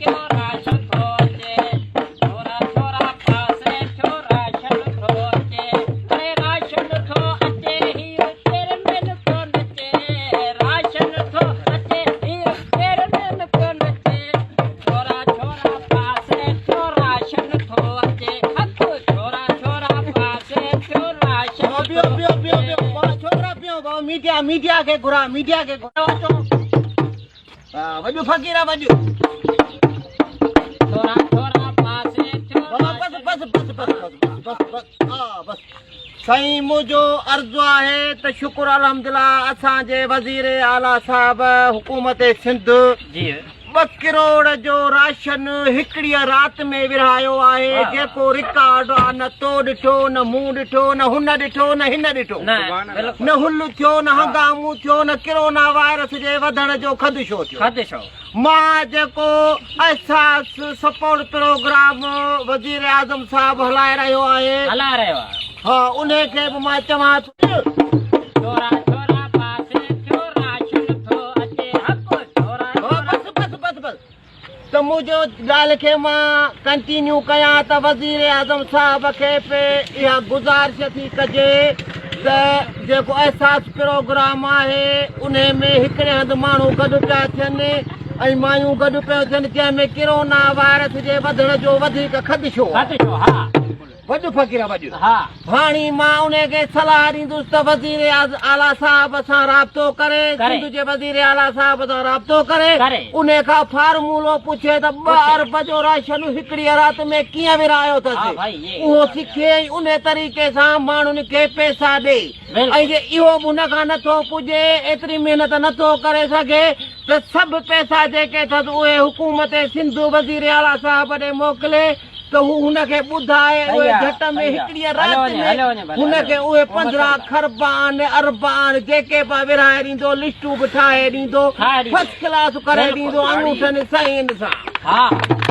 ڪيو راشن ٿو اچي ڇورا ڇورا پاسي ٿيو راشن ٿو اچي اڙي راشن ٿو اچي هير چيئرمين پيو نچي راشن ٿو اچي هير چيئرمين پيو نچي ڇورا ڇورا پاسي ٿيو راشن ٿو اچي حق ڇورا ڇورا پاسي ٿيو راشن ٿو بيهو بيهو بيهو بيهو بابا ڇوڪرا بيهو بابا ميڊيا ميڊيا کي گهراء ميڊيا کي گهراء اچو ها وڄ فقيرا وڄ ڇورا ڇورا پاسي ٿيو بابا بس بس بس بس بس بس ها بس سائين منهنجو عرض آهي ته شڪر الحمدلله اسان جي وزير اعليٰ صاحب حڪومت سنڌ جي ٻه ڪروڙ جو راشن هڪڙيء رات ۾ ورهايو آهي، جيڪو رڪارڊ آ، نه تو ڏٺو، نه مون ڏٺو، نه هن ڏٺو، نه هن ڏٺو. نه هل ٿيو، نه هنگامو ٿيو، نه ڪرونا وائرس جي وڌڻ جو خدشو ٿيو. مان جيڪو احساس سپورٽ پروگرام وزيراعظم صاحب هلائي رهيو آهي، ها انهي کي به مان چوان ٿو. ڇورا ڇورا پاسي ٿيو راشن ٿو اچي حق ڇورا ڇورا. بس بس بس بس ته منهنجو ڳالهه کي مان ڪنٽينيو ڪيان ته وزير اعظم صاحب کي به اها گذارش ٿي ڪجي ته جيڪو احساس پروگرام آهي انهي ۾ هڪڙي هنڌ ماڻهو گڏ پيا ٿين ۽ مايون گڏ پيون ٿين جنهن ۾ ڪرونا وائرس جي وڌڻ جو وڌيڪ خدشو آهي. خدشو ها. وڄ فقير وڄ. ها. هاڻي مان انهي کي صلاح ڏيندس ته وزير اعليٰ صاحب سان رابطو ڪري، سنڌ جي وزير اعليٰ صاحب سان رابطو ڪري، انهي کان فارمولو پڇي ته ٻه ارب جو راشن هڪڙيء رات ۾ ڪيئن ورهايو اٿس، اهو سکي ۽ انهي طريقي سان ماڻهن کي پئسا ڏئي ۽ جي اهو به هن کان نٿو پڄي، ايتري محنت نٿو ڪري سگهي ته سڀ پئسا جيڪي اٿس اهي حڪومت سنڌ وزير اعليٰ صاحب ڏي موڪلي. ته هو هن کي ٻڌائي اهي جهٽ ۾ هڪڙيء رات ۾ هن کي اهي 15 کربان، اربان جيڪي به ورهائي ڏيندو، لسٽون به ٺاهي ڏيندو، فرسٽ ڪلاس ڪري ڏيندو آڱوٺن سهين سان.